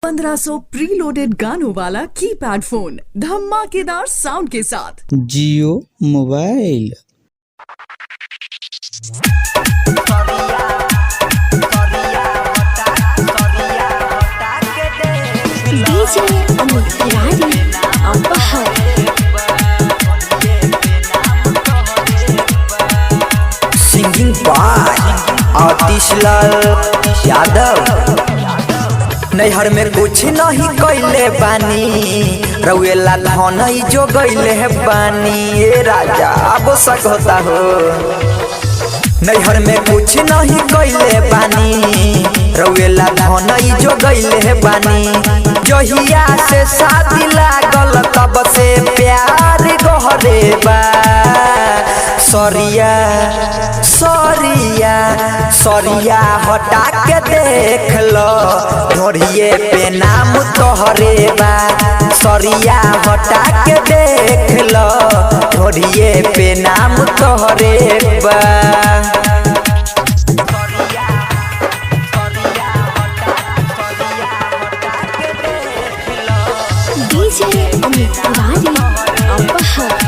1500 preloaded गानों वाला keypad phone धमाकेदार साउंड के साथ। जियो mobile. DJ Amit Tiwari Aphar. Singing by आतिश लाल यादव। नैहर में कुछ नहीं कैले बानी, रउएला धन जो गैले बानी। ए राजा, अब शक होता हो। नैहर में कुछ नहीं कैले बानी, रउएला धन जो गैले बानी। जहिया से शादी लागल तब से प्यार गहरे बा। सरिया सरिया सरिया हटा के देख लो, ढोरिए पे नाम तोहरे बा। सरिया हटा के देख लो, ढोरिए पे नाम तोहरे बा। डीजे अमित तिवारी अपहर।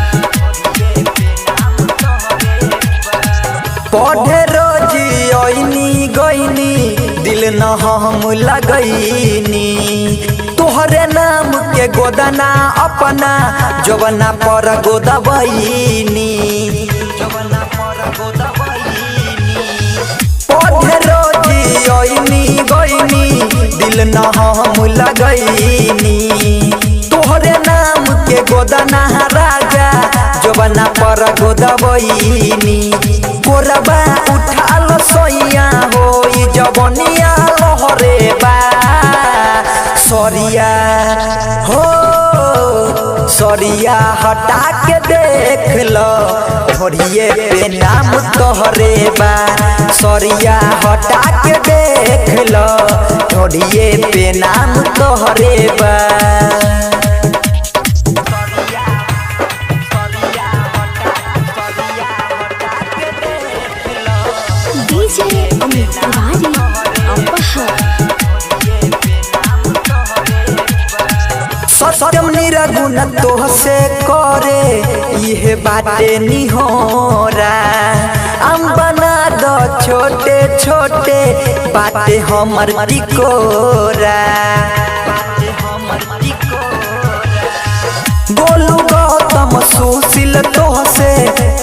पढ़े रोजी ऐनी गईनी, दिल न हम लगैनी। तोहरे नाम के गोदना अपना जवना पर गोदबैनी। पढ़े रोजी ऐनी गईनी, दिल न हम लगैनी। तोहरे नाम के गोदना राजा जवना पर गोदबैनी। कोरबा उठाल सैया हो, जवनिया लहरे बा। सरिया हो सरिया हटा के देख लो, ढोरिए पे नाम तोहरे बा। सरिया हटा के देख लो, ढोरिए पे नाम तोहरे बा। डीजे अमित तिवारी अपहर। सत्यम निरगुण तोह से करे इहे बाटे निहोरा। हम बना दो छोटे छोटे बाटे हमर टिकोरा। गोलू गौतम सुशील तोह से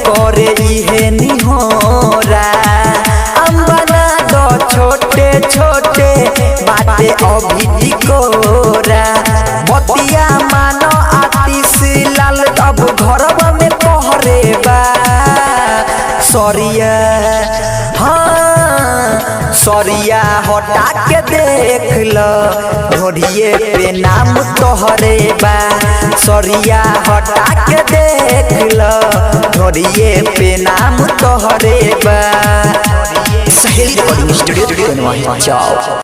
करे इहे निहोरा। हम बना दो छोटे छोटे बाटे अभी टिकोरा। बतिया मानो आतिश लाल, अब घरवा में पहरे बा। सरिया हाँ सरिया हटा के देख लो, ढोरिए पे नाम तोहरे बा। सरिया हटा के देख लो, ढोरिए पे नाम तोहरे बा। सहेली रिकॉर्डिंग स्टूडियो, बनवाही चौक।